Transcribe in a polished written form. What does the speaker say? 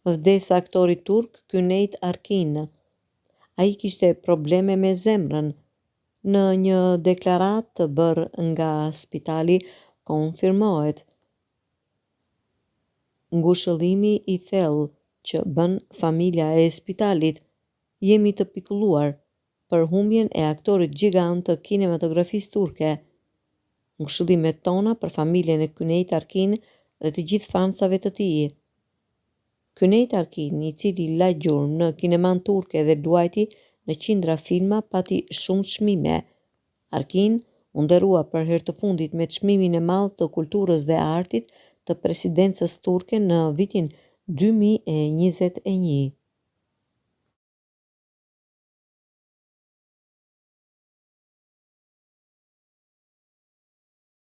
Vdes aktori turk Cüneyt Arkin. Ai kishte probleme me zemrën. Në një deklaratë të bërë nga spitali konfirmohet ngushëllimi i thellë që bën familja e spitalit. Jemi të pikëlluar për humbjen e aktorit gjigant të kinematografisë turke. Ngushëllimet tona për familjen e Cüneyt Arkin dhe të gjithë fansave të tij. Cüneyt Arkin, i cili la gjurmë në kinemanë turke dhe luajti në qindra filma, pati shumë çmime. Arkin u nderua për herë të fundit me çmimin e madh të kulturës dhe artit të presidencës turke në vitin 2021.